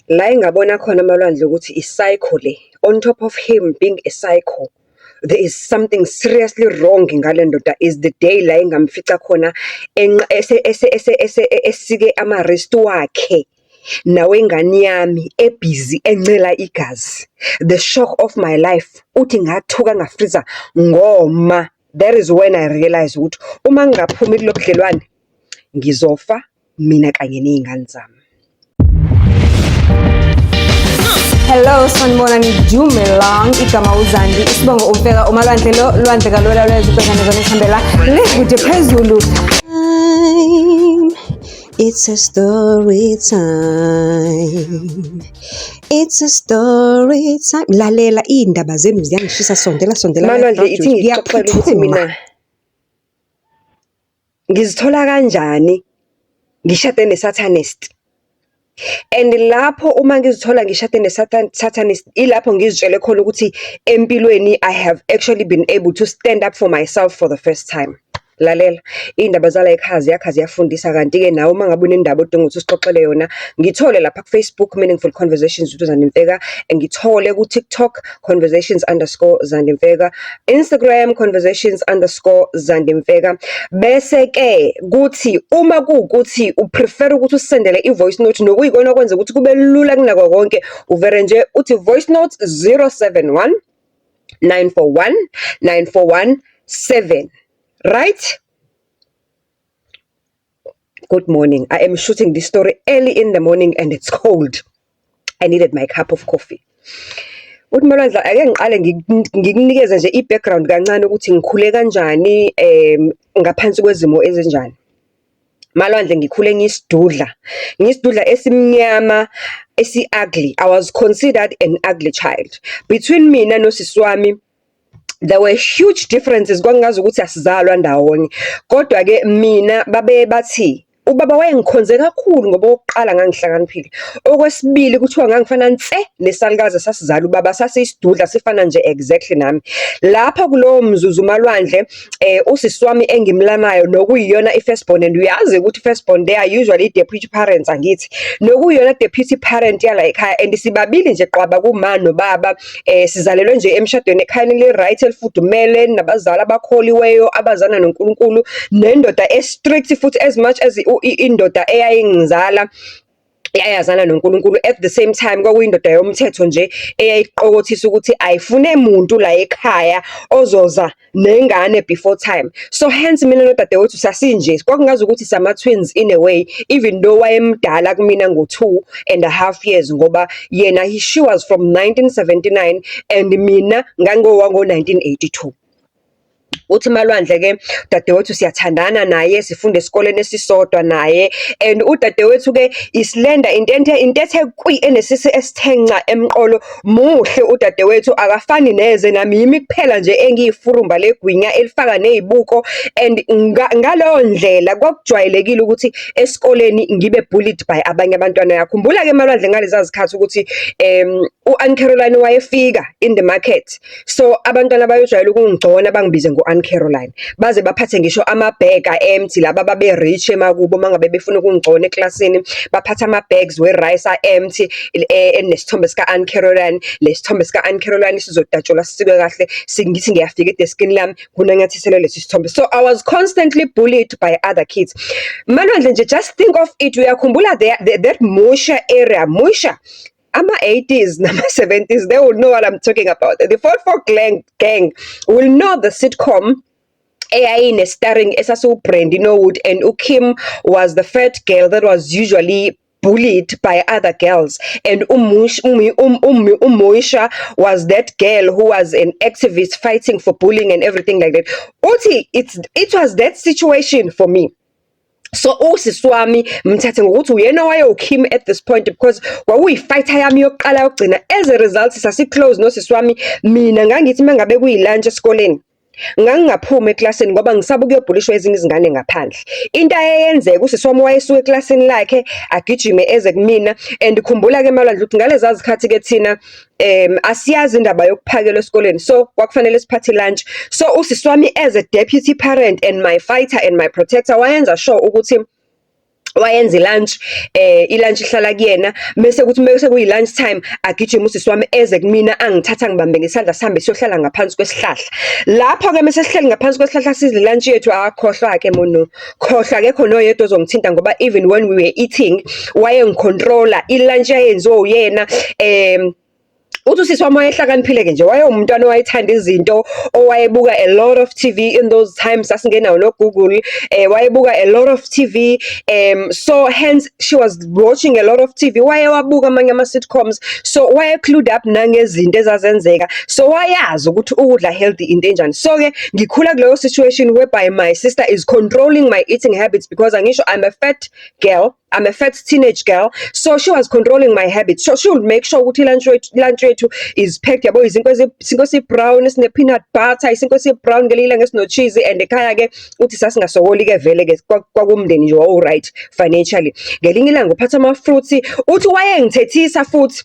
La engabona khona Malwandle ukuthi i-psycho le, on top of him being a psycho, there is something seriously wrong ngale ndoda, is the day la engamfica khona esike ama-wrist wakhe nawengane yami, ebhizi encela igazi. The shock of my life, uthi ngathuka ngafriza ngoma. That is when I realise ukuthi uma ngingaphumi kulo budlelwane, ngizofa mina kanye ney'ngane zami. Hello, sanibonani, dumelang. Igama uZandi, isibongo uMfeka, uMalwandle lo, lwandle kalwela lwezwe ubhekane zona esihambela le kude phezulu. It's a story time. It's a story time. Lalela, iy'ndaba zenu ziyangishisa, sondela, sondela. Malwandle, ithi ngikuxoxele ukuthi Kuyaphuma. mina ngizithola kanjani ngishade ne-satanist. And lapho uma ngizithola ngishade ne-satanist, ilapho ngizitshele khona ukuthi empilweni I have actually been able to stand up for myself for the first time. Lalela, iy'ndaba zala ekhaya ziyakha, ziyafundisa. Kanti-ke nawe uma ngabe unendaba odinga ukuthi usixoxele yona, ngithole lapha ku-Facebook, Meaningful Conversations with uZandi Mfeka, ngithole ku-TikTok, conversations_ZandiMfeka, Instagram, conversations_ZandiMfeka. Bese-ke kuthi uma kuwukuthi u-prefer ukuthi usendele i-voice note, nokuyikona okwenza ukuthi kube lula kunako konke, uvele nje uthi voice note 071 941 941 7. Right? Good morning. I am shooting this story early in the morning and it's cold. I needed my cup of coffee. Uthi Malwandle, ake ngiqale ngikunikeze nje i-background kancane ukuthi ngikhule kanjani, ngaphansi kwezimo ezinjani. Malwandle, ngikhule ngiyisidudla, ngiyisidudla esimnyama, esi-ugly. I was considered an ugly child. Between mina nosisi wami, there were huge differences, kwakungazukuthi asizalwa ndawonye. Kodwa-ke mina babe bathi ubaba wayengikhonze kakhulu ngoba okokuqala ngangihlakaniphile. Okwesibili, kuthiwa ngangifana nse nesalukazi esasizala ubaba, sasiyisidudla sifana nje exactly nami. Lapho kulowo mzuzu, Malwandle, usisi wami engimlamayo, nokuyiyona i-first born, and uyazi ukuthi i-first born, they are usually i-deputy parents, angithi? Nokuyiyona deputy parent yala ekhaya, and sibabili nje qwaba kuma nobaba, sizalelwe nje emshadweni ekhayeni eli-right, elifudumele, nabazali abakholiweyo, abazana noNkulunkulu, nendoda e-strict futhi. As much as indoda eyayingizala yayazana noNkulunkulu, at the same time kwakuyindoda yomthetho nje eyayiqokothisa ukuthi ayifune muntu la ekhaya ozoza nengane before time. So hence mina nodadewethu sasinje, kwakungazukuthi sama-twins in a way, even though wayemdala kumina ngo-2.5 years, ngoba yena she was from 1979 and mina ngangowango-1982. Uthi Malwandle-ke, udadewethu siyathandana naye, sifunda esikoleni esisodwa naye, and udadewethu-ke i-slender, intethe kwi, enesisi esithe nca emqolo. Muhle udadewethu, akafani neze nami, yimi kuphela nje engiyifurumba legwinya elifaka ney'buko. And ngaleyo ndlela kwakujwayelekile ukuthi esikoleni ngibe bullied by abanye abantwana. Uyakhumbula-ke Malwandle ngaleza zikhathi ukuthi u-Aunt Caroline wayefika in the market, so abantwana bayojwayela ukungigcona, bangibize ngo-Aunt Caroline, baze baphathe ngisho ama-bag a-empty, laba ababe-rich emakubo, uma ngabe befuna ukungigcona eklasini, baphathe ama-bags we-rice a-empty enesithombe sika-Aunt Caroline. Le sithombe sika-Aunt Caroline sizodatshulwa, sisikwe kahle, ngithi ngiyafika edeskini lami, kunanyathiselwe lesi sithombe. So I was constantly bullied by other kids. Malwandle nje, just think of it, uyakhumbula that Musha area, Musha, ama-80s nama-70s, they will know what I'm talking about. The 44 gang will know the sitcom eyayine-starring esasiwu-Brandy Norwood, and uKim was the fat girl that was usually bullied by other girls, and uMush Umi um um uMoisha was that girl who was an activist fighting for bullying and everything like that. Uthi it was that situation for me. So usisi wami mthathe ngokuthi uyena owayewu-Kim at this point, because kwakuyi-fighter yami yokuqala yokugcina. As a result, sasi-close nosisi wami. Mina ngangithi uma ngabe kuyi-lunch esikoleni, ngangingaphumi eklasini ngoba ngisaba ukuyobhulishwa ezinye izingane ngaphandle. Into ayeyenzeka, usisi wami wayesuka eklasini lakhe agijime eze kumina. And khumbula-ke Malwandle ukuthi ngaleza zikhathi-ke thina asiyazi indaba yokuphakelwa esikoleni, so kwakufanele siphathe i-lunch. So usisi wami, as a deputy parent and my fighter and my protector, wayenza sure ukuthi Wayenza i-lunch, i-lunch ihlala kuyena, mese kuthi mese kuyi-lunch time agijime usisi wami eze kumina, angithathe angibambe ngesandla, sihambe siyohlala ngaphansi kwesihlahla. Lapho-ke mese sihleli ngaphansi kwesihlahla sidla i-lunch yethu, akhohlwa-ke mono, khohlwa, akekho noyedwa ozongithinta ngoba even when we were eating wayengi-control-a, i-lunch yayenziwe uyena. Uthi usisi wami wayehlakaniphile-ke nje, wayewumntwana owayethanda izinto, owayebuka a lot of TV in those times, sasingenawo no-Google, wayebuka a lot of TV, so hence she was watching a lot of TV, wayewabuka amanye ama-sitcoms, so waye-clued up nangezinto ezazenzeka, so wayazi ukuthi ukudla healthy into enjani. So-ke ngikhula kuleyo situation whereby my sister is controlling my eating habits because angisho I'm a fat girl, I'm a fat teenage girl, so she was controlling my habits. So she would make sure ukuthi lunch yethu is packed, yabo, isinkwa esi-brown esine-peanut butter, isinkwa esi-brown ngelinye ilanga esino-cheese, and ekhaya-ke uthi sasingasokoli-ke vele-ke, kwakumndeni nje wawu-right financially. Ngelinye ilanga uphatha ama-fruits, uthi wayengithethisa futhi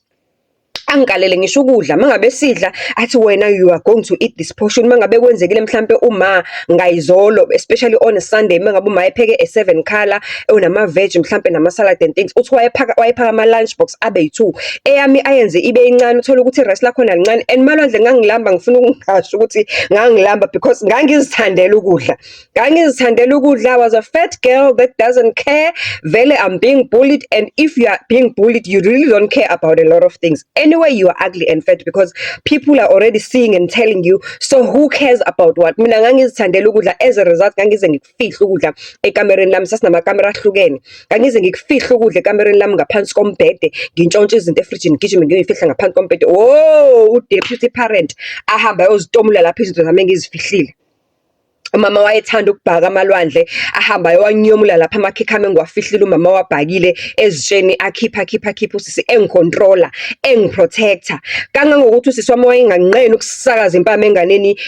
angikalele ngisho ukudla. Uma ngabe sidla athi, "Wena, you are going to eat this portion." Uma ngabe kwenzekile mhlampe uma ngayizolo, especially on a Sunday, uma ngabe uma epheke a seven colour onama-veg mhlampe nama-salad and things, uthi wayephaka ama-lunch box abe yi-two, eyami ayenze ibe incane, uthole ukuthi i-rice lakhona lincane. And Malwandle, ngangilamba, ngifuna ukungasho ukuthi ngangilamba because ngangizithandela ukudla, ngangizithandela ukudla. I was a fat girl that doesn't care vele. I'm being bullied, and if you are being bullied, you really don't care about a lot of things anyway. You are ugly and fat because people are already seeing and telling you, so who cares about what? Mina ngangizithandela ukudla. As a result, ngangize ngikufihle ukudla ekamereni lami, sasinamakamera ahlukene, ngangize ngikufihle ukudla ekamereni lami ngaphansi kombhede, ngintshontshe izinto efrijini, ngigijime ngiyoyifihla ngaphansi kombhede. Oh, u-deputy parent ahamba ayozitomula lapho izinto zami engizifihlile. Umama wayethanda ukubhaka amalwandle, ahamba ayowanyomula lapha amakhekhe ami engiwafihlile, umama wabhakile ezitsheni, akhiphe, akhiphe, akhiphe. Usisi engi-control-a, engi-protect-a, kangangokuthi usisi wami wayenganqeni ukusakaza impama enganeni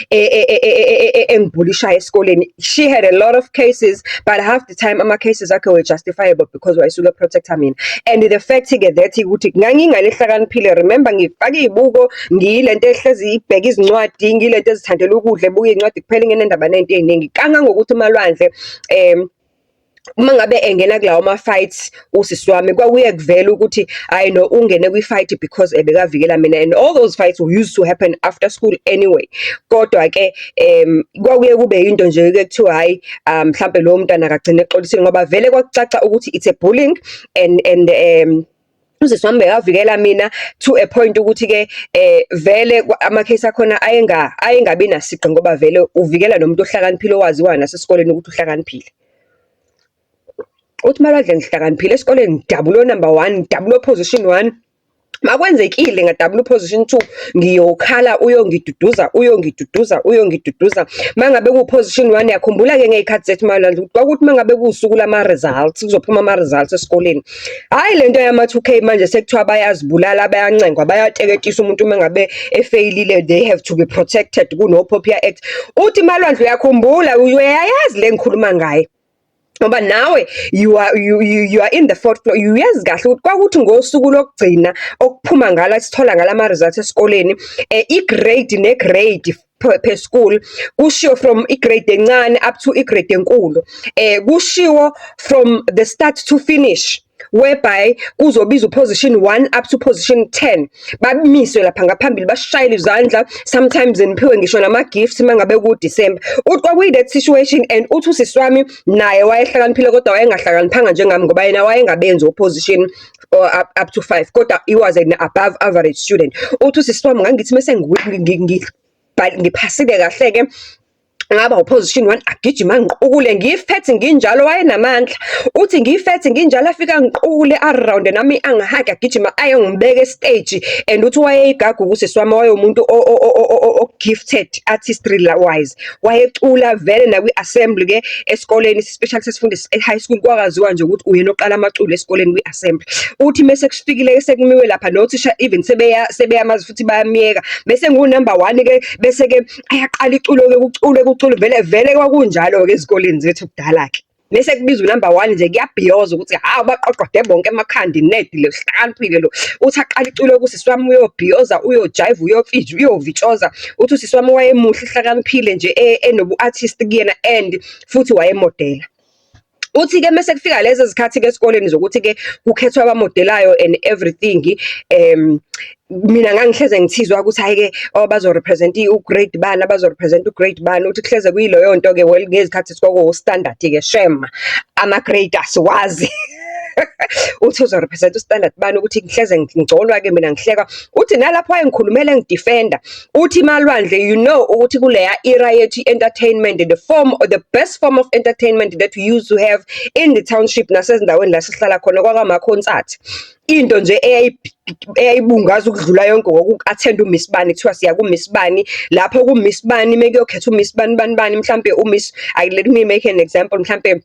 engibhulishayo esikoleni. She had a lot of cases, but half the time ama-cases akhe were justifiable because wayesuke e-protect-a mina. And the fact-ke that ukuthi ngangiyingane ehlakaniphile, remember, ngifake iy'buko, ngiyilento ehlezi ibheka izincwadi, ngiyilento ezithandela ukudla, ebuka iy'ncwadi kuphela, ingenendaba ney'nto ey'ningi. Kangangokuthi uMalwandle, uma ngabe engena kulawo ma-fights usisi wami, kwakuye kuvele ukuthi hhayi no, ungene kwi-fight because ebekavikela mina, and all those fights used to happen after school anyway. Kodwa-ke kwakuye kube yinto nje-ke kuthiwa hhayi, mhlampe lowo mntwana akagcine exolisile ngoba vele kwakucaca ukuthi it's a bullying and usisi wami bekavikela mina to a point ukuthi-ke vele ama-case akhona ayengabi nasiqi ngoba vele uvikela nomuntu ohlakaniphile owaziwayo nasesikoleni ukuthi uhlakaniphile. Uthi Malwandle, ngihlakaniphile esikoleni, ngidabule o-number one, ngidabule o-position one. Makwenzekile ngadabula u-position two, ngiyokhala, uyongiduduza, uyongiduduza, uyongiduduza. Uma ngabe ku-position one, uyakhumbula-ke ngey'khathi zethu Malwandle ukuthi kwakuthi uma ngabe kuwusuku lama-results, kuzophuma ama-results esikoleni. Hhayi lento yama-two K manje sekuthiwa bayazibulala, bayancengwa, bayateketisa umuntu uma ngabe efeyilile, they have to be protected, kuno-POPIA Act. Uthi Malwandle uyakhumbula, uyayazi le engikhuluma ngayo. Ngoba nawe you are in the fourth floor, uyazi kahle ukuthi kwakuthi ngosuku lokugcina okuphuma ngalo, esithola ngalo ama-results esikoleni, i-grade ne-grade per school kushiwo from i-grade encane up to i-grade enkulu, kushiwo from the start to finish, whereby kuzobizwa u-position one up to position 10, bamiswe lapha ngaphambili, bashayele izandla, sometimes niphiwe ngisho nama-gifts uma ngabe ku-December. Uthi kwakuyi-that situation, and uthi usisi wami naye wayehlakaniphile kodwa wayengahlakaniphanga njengami ngoba yena wayengabenzi o-position or up to five, kodwa he was an above average student. Uthi usisi wami, ngangithi mese ngiphasile kahle-ke, ngaba u-position one, agijima angiqukule ngiyifethe nginjalo, wayenamandla. Uthi ngiyifethe nginjalo, afike angiqukule arawunde nami, angi-hug-e, agijima ayongibeka e-stage. And uthi wayeyigagu usisi wami, wayewumuntu o-gifted artistry wise, wayecula vele nakwi-assembly-ke esikoleni, especially sesifunda e-high school, kwakaziwa nje ukuthi uyena oqala amaculo esikoleni kwi-assembly. Uthi mese kufikile sekumiwe lapha nothisha even sebeyamazi futhi bayamyeka, bese ngiwu-number one-ke, bese-ke ayaqala iculo-ke, kuculwe, kuculwe vele vele. Kwakunjalo-ke ezikoleni zethu kudala-ke. Mese kubizwa u-number one nje, kuyabhiyoza ukuthi hawu, baqoqode bonke emakhanda, inedi lo, hlakaniphile lo. Uthi aqala iculo usisi wami, uyobhiyoza, uyojayiva, uyofija, uyovitshoza. Uthi usisi wami wayemuhle, ehlakaniphile nje, enobu-artist kuyena, and futhi wayemodela. Uthi-ke mese kufika lezo zikhathi-ke esikoleni zokuthi-ke kukhethwa abamodelayo and everything, mina ngangihleze ngithizwa ukuthi hhayi-ke, oh, bazo-represent-a u-grade bani, abazo-represent-a u-grade bani, uthi kuhleze kuyileyo nto-ke. Well, ngezikhathi kwakuwu-standard-ke shem, ama-grade asiwazi. Uthi uzo-represent-a u-standard bani, ukuthi ngihleze ngigconwa-ke mina, ngihleka. Uthi nalapho wayengikhulumela engi-defend-a. Uthi Malwandle, you know ukuthi kuleya era yethu i-entertainment, the form or the best form of entertainment that we used to have in the township nasezindaweni la sihlala khona kwakamakhonsathi. Into nje eyayibungaza ukudlula yonke kwaku-attend-a u-Miss Bani, kuthiwa siya ku-Miss Bani. Lapho ku-Miss Bani mekuyokhethwa u-Miss bani bani bani, mhlampe u-Miss, let me make an example, mhlampe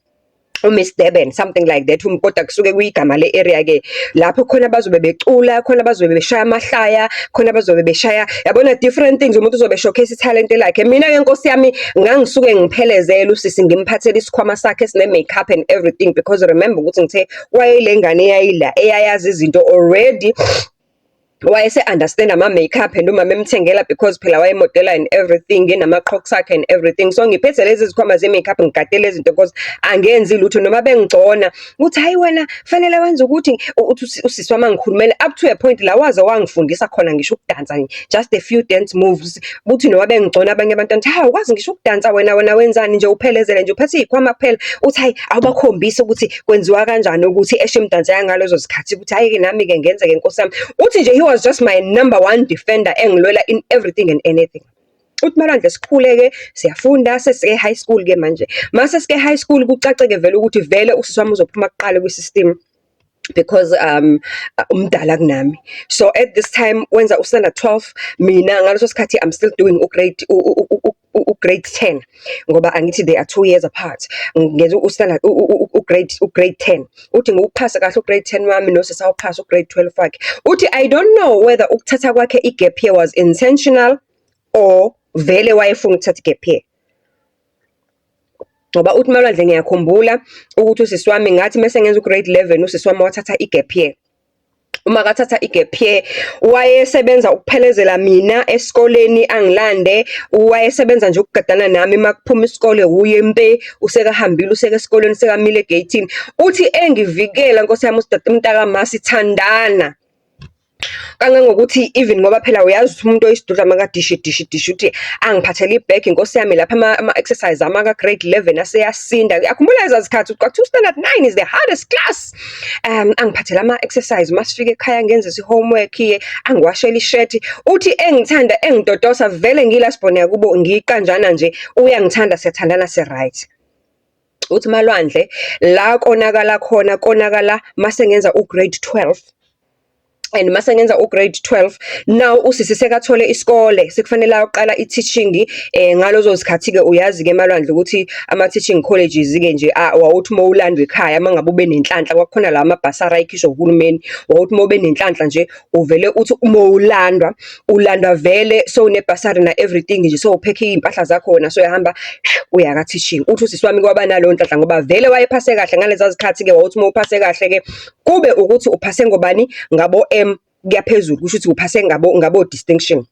u-Miss Durban, something like that, kodwa kusuke kuyigama le-area-ke. Lapho khona bazobe becula, khona bazobe beshaya amahlaya, khona bazobe beshaya, yabona, different things, umuntu uzobe showcase ithalente lakhe. Mina-ke nkosi yami ngangisuke ngiphelezele usisi, ngimphathele isikhwama sakhe esine-makeup and everything, because remember ukuthi ngithe wayeyile ngane eyayila eyayazi izinto already, wayese-understand ama-makeup and umama emthengela because phela wayemodela and everything, enama-qhoks akhe and everything. So ngiphethe lezi zikhwama ze-makeup, ngigade lezi zinto because angenzi lutho noma bengigcona ukuthi hhayi wena fanele wenze ukuthi uthi usisi wami angikhulumele up to a point la waze wangifundisa khona ngisho ukudansa nje, just a few dance moves. Kuthi noma bengigcona abanye abantwana ukuthi, hawu, ukwazi ngisho ukudansa wena, wena wenzani nje, uphelezele nje, uphethe iy'khwama kuphela. Uthi hhayi, awubakhombise ukuthi kwenziwa kanjani, ukuthi esho imidanso yangalezo zikhathi, ukuthi hhayi-ke nami-ke ngenze-ke nkosi yami. Uthi nje he was just my number one defender, engilwela in everything and anything. Uthi Malwandle sikhule-ke, siyafunda, sesike high school-ke manje. Mase sike high school, kucace-ke vele ukuthi vele usisi wami uzophuma kuqala kwi-system because umdala kunami. So at this time wenza u-standard 12, mina ngaleso sikhathi I'm still doing u-grade 10, ngoba angithi they are 2 years apart. Ngenza u-standard u-grade 10. Uthi ngiwuphase kahle u-grade 10 wami, nosisi awuphase u-grade 12 wakhe. Uthi I don't know whether ukuthatha kwakhe i-gap year was intentional or vele wayefuna ukuthatha i-gap year. Ngoba uthi Malwandle, ngiyakhumbula ukuthi usisi wami, ngathi mese ngenza u-grade 11, usisi wami wathatha i-gap year. Uma kathatha i-gap year, wayesebenza ukuphelezela mina esikoleni, angilande, wayesebenza nje ukugadana nami uma kuphuma isikole, uye mpe, usekahambile, useke esikoleni, sekamile egeyithini. Uthi engivikela nkosi yami umntakama, sithandana. Kangangokuthi even, ngoba phela uyazi ukuthi umuntu oyisidudla makadishi dishi dishi, uthi angiphathele ibhegi nkosi yami, lapha ama-exercise ami aka-grade 11 aseyasinda. Uyakhumbula leza zikhathi kwakuthiwa standard 9 is the hardest class. Angiphathele ama-exercise, masifika ekhaya ngenzise i-homework, angiwashele ishethi. Uthi engithanda, engitotosa vele, ngiyi-last born yakubo, ngiyiqanjana nje, uyangithanda, siyathandana, si-right. Uthi Malwandle la konakala khona, konakala mase ngenza u-grade 12. And mase ngenza u-grade 12, now usisi sekathole isikole, sekufanele ayoqala i-teaching ngalezo zikhathi-ke. Uyazi-ke Malwandle ukuthi ama-teaching colleges-ke nje wawuthi uma ulandwa ekhaya, uma ngabe ube nenhlanhla, kwakukhona la amabhasari ayekhishwa uhulumeni, wawuthi uma ube nenhlanhla nje, uvele uthi uma ulandwa, ulandwa vele sewunebhasari na-everything nje, sewuphekhe iy'mpahla zakho wena, soyahamba uya ka-teaching. Uthi usisi wami kwaba naleyo nhlanhla ngoba vele wayephase kahle ngaleza zikhathi-ke. Wawuthi uma uphase kahle-ke, kube ukuthi uphase ngobani, ngabo-M kuya phezulu, kusho ukuthi uphase ngabo distinction.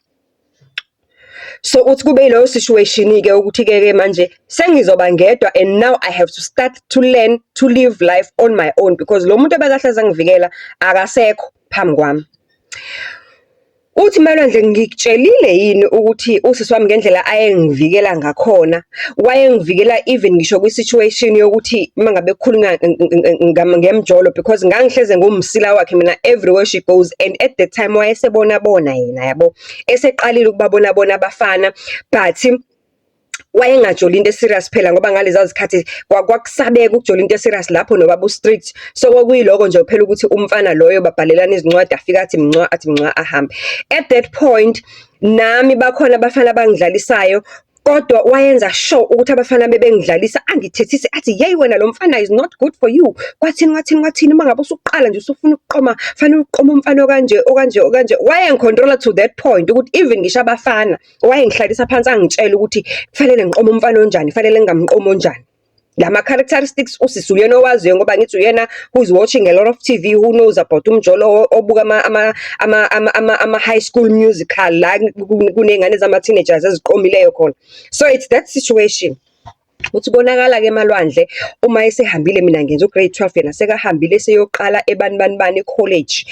So uthi kube yileyo situation-ke ukuthi-ke ke manje sengizoba ngedwa and now I have to start to learn to live life on my own, because lo muntu ebekahlezi engivikela akasekho phambi kwami. Uthi Malwandle, ngikutshelile yini ukuthi usisi wami ngendlela ayengivikela ngakhona, wayengivikela even ngisho kwi-situation yokuthi uma ngabe kukhulunywa ngemjolo, because ngangihleze ngumsila wakhe mina everywhere she goes, and at the time wayesebona bona yena, yabo, eseqalile ukubabona bona abafana, but wayengajoli into e-serious phela, ngoba ngaleza zikhathi kwakusabeka ukujola into e-serious lapho nobaba u-strict. So kwakuyiloko nje phela ukuthi umfana loyo babhalelana izincwadi, afike athi mncwa, athi mncwa, ahambe. At that point nami bakhona abafana abangidlalisayo, kodwa wayenza sure ukuthi abafana bebengidlalisa angithethise, athi, "Yeyi wena, lo mfana is not good for you." Kwathini, kwathini, kwathini, uma ngabe usuqala nje usufuna ukuqoma, fanele uqome umfana okanje, okanje, okanje. Wayengi-control-a to that point ukuthi even ngisho abafana wayengihlalisa phansi angitshele ukuthi kufanele ngiqome umfana onjani, kufanele ngingamqomi onjani. Lama characteristics usisi uyena owaziyo, ngoba ngithi uyena who's watching a lot of TV, who knows about umjolo, obuka ama-High School Musical la kuney'ngane zama-teenagers eziqomileyo khona. So it's that situation. Uthi konakala-ke emalwandle uma esehambile, mina ngenza u-grade 12, yena sekahambile eseyoqala ebani bani bani e-college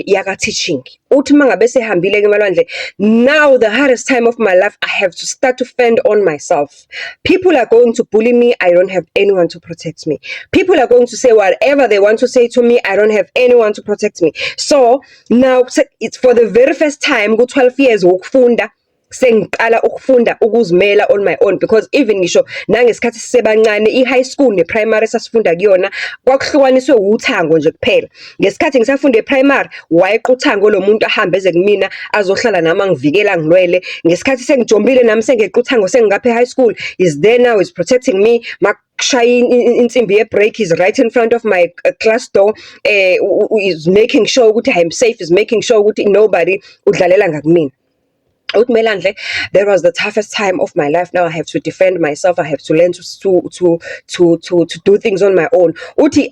yaka-teaching. Uthi uma ngabe esehambile-ke emalwandle, now the hardest time of my life, I have to start to fend on myself. People are going to bully me, I don't have anyone to protect me. People are going to say whatever they want to say to me, I don't have anyone to protect me. So now it's for the very first time ku-12 years wokufunda, sengiqala ukufunda ukuzimela on my own, because even ngisho nangesikhathi sisebancane, i-high school ne-primary esasifunda kuyona kwakuhlukaniswe uthango nje kuphela. Ngesikhathi ngisafunda e-primary, wayeqa uthango lo muntu, ahambe eze kumina, azohlala nami, angivikela, angilwele. Ngesikhathi sengijombile nami, sengeqa uthango, sengingapha e-high school, is there now, is protecting me. Makushaya insimbi ye-break, is right in front of my class door, is making sure ukuthi I'm safe, is making sure ukuthi nobody udlalela ngakumina. Uthi Melandle, that was the toughest time of my life. Now I have to defend myself. I have to learn to do things on my own. Uthi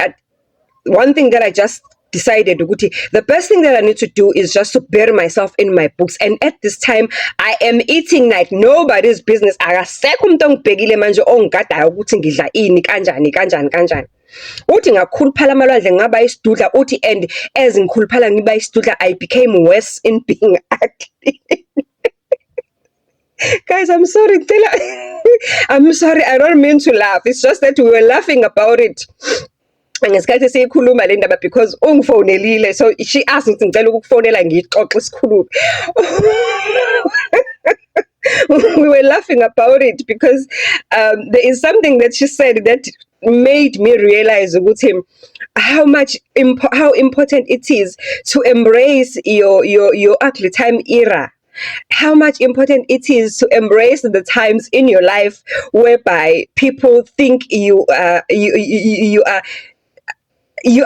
one thing that I just decided ukuthi the best thing that I need to do is just to bury myself in my books. And at this time, I am eating like nobody's business. Akasekho umuntu ongibhekile manje, ongigadayo ukuthi ngidla ini, kanjani, kanjani, kanjani. Uthi ngakhuluphala amalwandle, ngaba isidudla. Uthi and as ngikhuluphala ngiba isidudla, I became worse in being ugly. Guys, I'm sorry. I'm sorry. I don't mean to laugh. It's just that we were laughing about it ngesikhathi siyikhuluma le ndaba because ungifonelile, so she asked ukuthi ngicela ukukufonela, ngiyixoxe, sikhulume. We were laughing about it because there is something that she said that made me realize ukuthi how important it is to embrace your ugly time era, how much important it is to embrace the times in your life whereby people think you are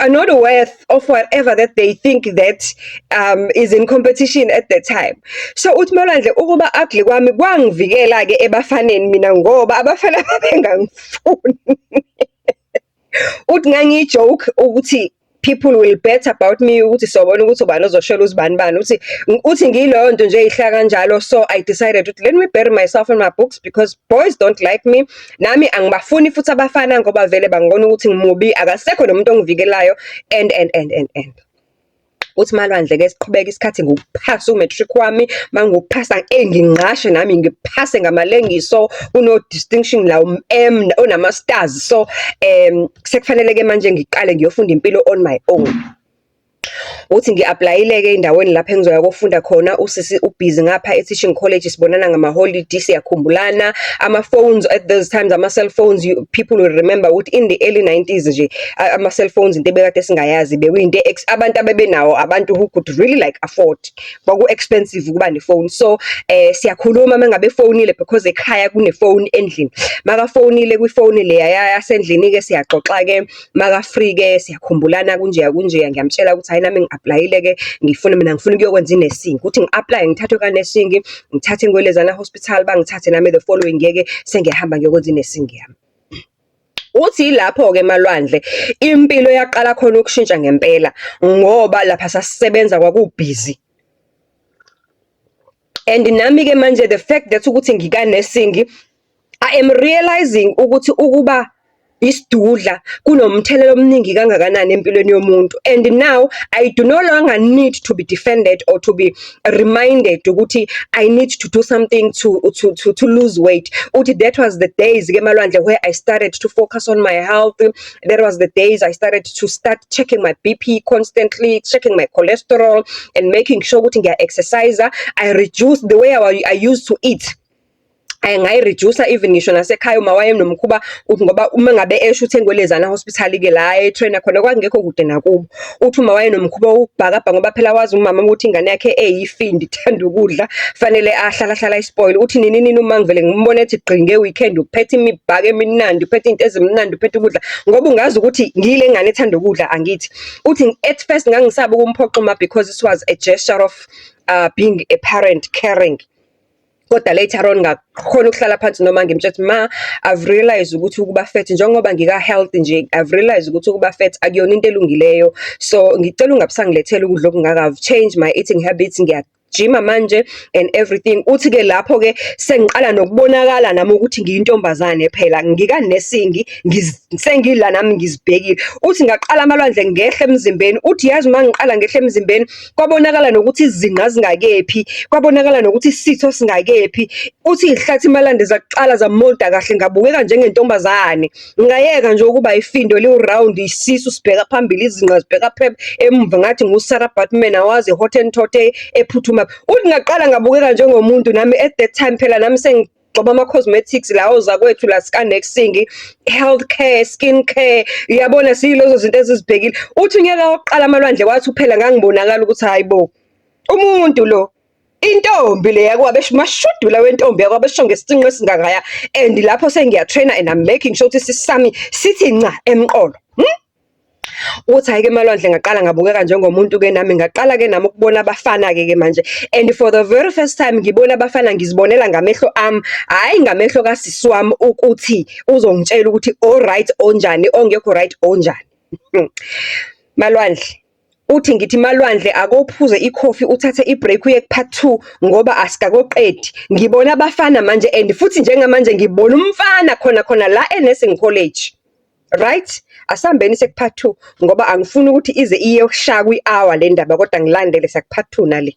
not worth of whatever that they think that is in competition at the time. So uthi Malwandle, ukuba ugly kwami kwangivikela ke ebafaneni mina, ngoba abafana babengangifuni. Uthi ngangiyi-joke ukuthi people will bet about me, ukuthi sobona ukuthi ubani ozoshela uzibani bani. Uthi ngiyileyo nto nje eyihla kanjalo. So I decided ukuthi let me bury myself in my books because boys don't like me. Nami angibafuni futhi abafana, ngoba vele bangibona ukuthi ngimubi, akasekho nomuntu ongivikelayo, and. Uthi Malwandle-ke siqhubeka isikhathi, ngiwuphase u-matric wami. Mangiwuphasa, ngingqashe nami, ngiphase ngamalengiso, uno-distinction la, M onama-stars. So sekufanele-ke manje ngiqale ngiyofunda impilo on my own. Uthi ngi-apply-ile-ke ey'ndaweni lapho engizoya kofunda khona. Usisi ubhizi ngapha e-teaching college, sibonana ngamaholidi, siyakhumbulana. Ama-phones at those times, ama-cellphones, people will remember ukuthi in the early 90s nje, ama-cellphones into ebekade singayazi, bekuyinto abantu abebenawo, abantu who could really like afford. Kwaku-expensive ukuba nefoni. So siyakhuluma uma ngabe efonile because ekhaya kunefoni endlini. Makafonile kwifoni leya yasendlini-ke, siyaxoxa-ke, maka-free-ke siyakhumbulana, kunjeya kunjeya. Ngiyamtshela ukuthi hhayi, nami ngi-apply-ile-ke, ngifuna mina, ngifuna ukuyokwenza i-nursing. Ukuthi ngi-apply-e, ngithathwe ka-nursing, ngithathe ngiyolezana hospital, bangithathe nami the following year-ke, sengiyahamba ngiyokwenza i-nursing yami. Uthi yilapho-ke emalwandle impilo yaqala khona ukushintsha ngempela, ngoba lapha sasisebenza, kwakubhizi. And nami-ke manje, the fact that ukuthi ngika-nursing, I am realizing ukuthi ukuba isidudla kunomthelela omningi kangakanani empilweni yomuntu. And now I do no longer need to be defended or to be reminded ukuthi I need to do something to lose weight. Uthi that was the days-ke emalwandle where I started to focus on my health. That was the days I started to start checking my BP constantly, checking my cholesterol and making sure ukuthi ngiya-exercise. I reduced the way I used to eat. Ngayi-reduce-a even ngisho nasekhaya uma wayenomkhuba uthi, ngoba uma ngabe esho uthi engwelezana hospital-ke la e-train-a khona, kwakungekho kude nakubo. Uthi uma wayenomkhuba wokubhakabha, ngoba phela wazi umama ukuthi ingane yakhe eyifindi, ithanda ukudla, fanele ahlala ahlala ayi-spoil. Uthi nini nini uma ngivele ngimbone ethi gqi nge-weekend, uphethe imibhako emnandi, uphethe iy'nto ezimnandi, uphethe ukudla, ngoba ungazi ukuthi ngile ngane ethanda ukudla, angithi. Uthi at first ngangisaba ukumphoqa uma because it was a gesture of being a parent, caring. Kodwa later on ngakhona ukuhlala phansi noma ngimtshela ukuthi, "Ma, I've realised ukuthi ukuba fat, njengoba ngika-health nje, I've realised ukuthi ukuba fat akuyona into elungileyo. So ngicela ungabe usangilethela ukudla okungaka. I've changed my eating habits, ngiya ukujima manje and everything. Uthi-ke lapho-ke sengiqala nokubonakala nami ukuthi ngiyintombazane phela, ngika-nursing, sengila nami ngizibhekile. Uthi ngaqala Malwandle ngehla emzimbeni, uthi yazi uma ngiqala ngehla emzimbeni, kwabonakala nokuthi izinqa zingakephi, kwabonakala nokuthi isitho singakephi. Uthi iy'hlathi Malwandle zaqala zamolda kahle, ngabukeka njengentombazane. Ngayeka nje ukuba ifindo liwu-round, isisu sibheka phambili, izinqa zibheka emuva, ngathi ngu-Sarah Baartman, awazi i-Hottentot ephuthuma. Uthi ngaqala ngabukeka njengomuntu nami at that time, phela nami sengigcoba ama-cosmetics la ozakwethu la sika-nursing, health care, skin care, uyabona, siyilezo zinto ezizibhekile. Uthi unyaka wokuqala Malwandle, wathi phela ngangibonakala ukuthi hhayi bo, umuntu lo, intombi le yakwabesho, mashudula wentombi yakwabesho ngesinqe esingangaya, and lapho sengiya-train-a and I'm making sure ukuthi isisu sami sithi nca emqolo. Uthi hhayi-ke Malwandle, ngaqala ngabukeka njengomuntu-ke nami, ngaqala-ke nami ukubona abafana-ke ke manje. And for the very first time ngibona abafana, ngizibonela ngamehlo ami, hhayi ngamehlo kasisi wami ukuthi uzongitshela ukuthi o-right onjani, ongekho right onjani. Malwandle, uthi ngithi Malwandle, akophuze ikhofi, uthathe i-break, uye ku-part two ngoba asikakoqedi. Ngibona abafana manje, and futhi njengamanje ngibona umfana khona khona la e-nursing college. Right? Asihambeni seku-part two ngoba angifuni ukuthi ize iyoshaya kwi-hour le ndaba, kodwa ngilandele siya ku-part two nale.